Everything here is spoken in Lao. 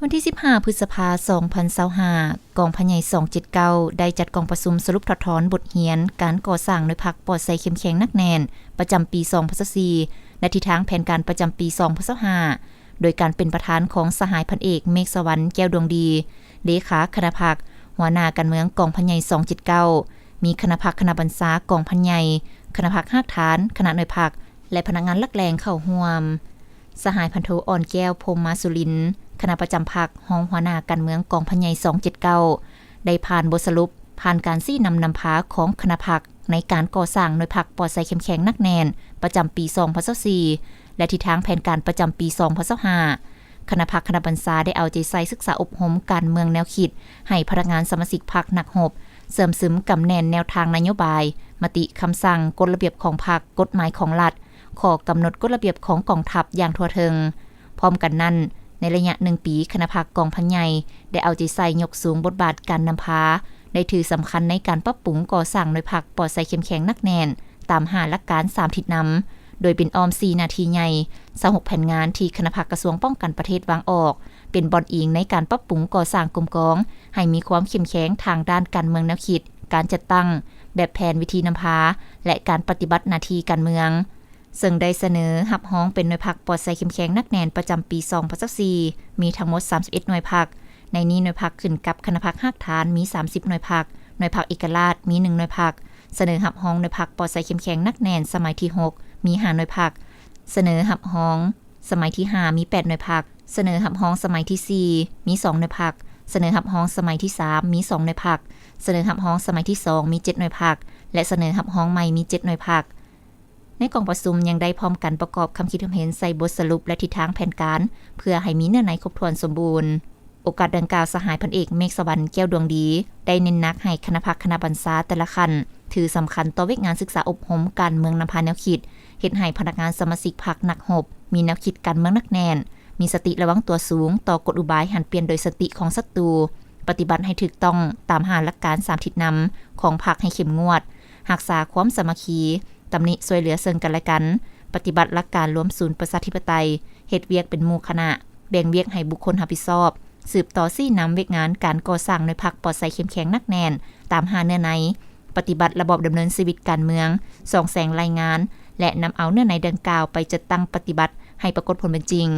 ວັນທີສິບຫ້າ ພຶດສະພາ ສອງພັນຊາວຫ້າ ກອງພັນໃຫຍ່ ສອງເຈັດເກົ້າ ໄດ້ຈັດກອງປະຊຸມສະຫຼຸບຖອດຖອນບົດຮຽນການກໍ່ສ້າງໜ່ວຍພັກປອດໃສເຂັ້ມແຂງໜັກແໜ້ນ ປະຈຳປີ ສອງພັນຊາວສີ່ ແລະ ທິດທາງແຜນການປະຈຳປີ ສອງພັນຊາວຫ້າ ໂດຍການເປັນປະທານຂອງສະຫາຍພັນເອກ ເມກສະຫວັນ ແກ້ວດວງດີ ເລຂາຄະນະພັກ, ຫົວໜ້າການເມືອງກອງພັນໃຫຍ່ ສອງເຈັດເກົ້າ, ມີຄະນະພັກຄະນະບັນຊາກອງພັນໃຫຍ່, ຄະນະພັກຮາກຖານ, ຄະນະໜ່ວຍພັກ ແລະ ພະນັກງານຫຼັກແຫຼ່ງເຂົ້າຮ່ວມ. ສະຫາຍພັນໂທ ອ່ອນແກ້ວ ພົມມາສຸລິນ ຄະນະປະຈຳພັກ, ຮອງຫົວໜ້າການເມືອງກອງພັນໃຫຍ່ ສອງເຈັດເກົ້າ ໄດ້ຜ່ານບົດສະຫຼຸບ, ຜ່ານການຊີ້ນຳນຳພາຂອງຄະນະພັກໃນການກໍ່ສ້າງໜ່ວຍພັກປອດໃສເຂັ້ມແຂງໜັກແໜ້ນ ປະຈຳປີ ສອງພັນຊາວສີ່ ແລະ ທິດທາງແຜນການປະຈຳປີ ສອງພັນຊາວຫ້າ. ຄະນະພັກຄະນະບັນຊາໄດ້ເອົາໃຈໃສ່ສຶກສາອົບຮົມການເມືອງແນວຄິດໃຫ້ພະນັກງານສະມາຊິກພັກນັກຮົບ, ເຊື່ອມຊຶມກຳແໜ້ນແນວທາງນະໂຍບາຍ, ມະຕິຄຳສັ່ງ, ກົດລະບຽບຂອງພັກ, ກົດໝາຍຂອງລັດ, ຂໍ້ກຳນົດກົດລະບຽບຂອງກອງທັບຢ່າງທົ່ວເຖິງ. ພ້ອມກັນນັ້ນ, ໃນໄລຍະໜຶ່ງປີ, ຄະນະພັກກອງພັນໃຫຍ່ໄດ້ເອົາໃຈໃສ່ຍົກສູງບົດບາດການນຳພາ, ໄດ້ຖືສຳຄັນໃນການປັບປຸງກໍ່ສ້າງໜ່ວຍພັກປອດໃສເຂັ້ມແຂງໜັກແໜ້ນ ຕາມຫ້າຫຼັກການສາມທິດນຳ, ໂດຍເປັນອ້ອມສີ່ໜ້າທີ່ໃຫຍ່, ຊາວຫົກແຜນງານທີ່ຄະນະພັກກະຊວງປ້ອງກັນປະເທດວາງອອກ, ເປັນບ່ອນອີງໃນການປັບປຸງກໍ່ສ້າງກົມກອງໃຫ້ມີຄວາມເຂັ້ມແຂງທາງດ້ານການເມືອງແນວຄິດ, ການຈັດຕັ້ງ, ແບບແຜນ, ວິທີນຳພາ ແລະ ການປະຕິບັດໜ້າທີ່ການເມືອງ. ເຊິ່ງໄດ້ສະເໜີຮັບຮອງເປັນໜ່ວຍພັກປອດໃສເຂັ້ມແຂງໜັກແໜ້ນປະຈຳປີ ສອງພັນຊາວສີ່ ມີທັງໝົດ ສາມສິບເອັດ ໜ່ວຍພັກ. ໃນນີ້ໜ່ວຍພັກຂຶ້ນກັບຄະນະພັກຮາກຖານມີ ສາມສິບ ໜ່ວຍພັກ, ໜ່ວຍພັກເອກະລາດມີ ໜຶ່ງ ໜ່ວຍພັກ, ສະເໜີຮັບຮອງໜ່ວຍພັກປອດໃສເຂັ້ມແຂງໜັກແໜ້ນສະໄໝທີ ຫົກ ມີ ຫ້າ ໜ່ວຍພັກ, ສະເໜີຮັບຮອງສະໄໝທີ ຫ້າ ມີ ແປດ ໜ່ວຍພັກ, ສະເໜີຮັບຮອງສະໄໝທີ ສີ່ ມີ ສອງ ໜ່ວຍພັກ, ສະເໜີຮັບຮອງສະໄໝທີ ສາມ ມີ ສອງ ໜ່ວຍພັກ, ສະເໜີຮັບຮອງສະໄໝທີ ສອງ ມີ ເຈັດ ໜ່ວຍພັກ ແລະ ສະເໜີຮັບຮອງໃໝ່ມີ ເຈັດ ໜ່ວຍພັກ. ໃນກອງປະຊຸມຍັງໄດ້ພ້ອມກັນປະກອບຄຳຄິດຄຳເຫັນໃສ່ບົດສະຫຼຸບ ແລະ ທິດທາງແຜນການ ເພື່ອໃຫ້ມີເນື້ອໃນຄົບຖ້ວນສົມບູນ. ໂອກາດດັ່ງກ່າວ, ສະຫາຍພັນເອກ ເມກສະຫວັນ ແກ້ວດວງດີ ໄດ້ເນັ້ນໜັກໃຫ້ຄະນະພັກຄະນະບັນຊາແຕ່ລະຂັ້ນ ຖືສຳຄັນຕໍ່ວຽກງານສຶກສາອົບຮົມການເມືອງນຳພາແນວຄິດ, ເຮັດໃຫ້ພະນັກງານສະມາຊິກພັກນັກຮົບມີແນວຄິດການເມືອງໜັກແໜ້ນ, ມີສະຕິລະວັງຕົວສູງຕໍ່ກົນອຸບາຍຫັນປ່ຽນໂດຍສະຕິຂອງສັດຕູ, ປະຕິບັດໃຫ້ຖືກຕ້ອງຕາມຫ້າຫຼັກການສາມທິດນຳຂອງພັກໃຫ້ເຂັ້ມງວດ, ຮັກສາຄວາມສາມັກຄີ, ຕຳໜິຊ່ວຍເຫຼືອເຊິ່ງກັນແລະກັນ, ປະຕິບັດຫຼັກການລວມສູນປະຊາທິປະໄຕ, ເຮັດວຽກເປັນໝູ່ຄະນະ, ແບ່ງວຽກໃຫ້ບຸກຄົນຮັບຜິດຊອບ, ສືບຕໍ່ຊີ້ນຳວຽກງານການກໍ່ສ້າງໜ່ວຍພັກປອດໃສເຂັ້ມແຂງໜັກແໜ້ນຕາມຫ້າເນື້ອໃນ, ປະຕິບັດລະບອບດຳເນີນຊີວິດການເມືອງ, ສ່ອງແສງລາຍງານ ແລະ ນຳເອົາເນື້ອໃນດັ່ງກ່າວໄປຈັດຕັ້ງປະຕິບັດໃຫ້ປາກົດຜົນເປັນຈິງ.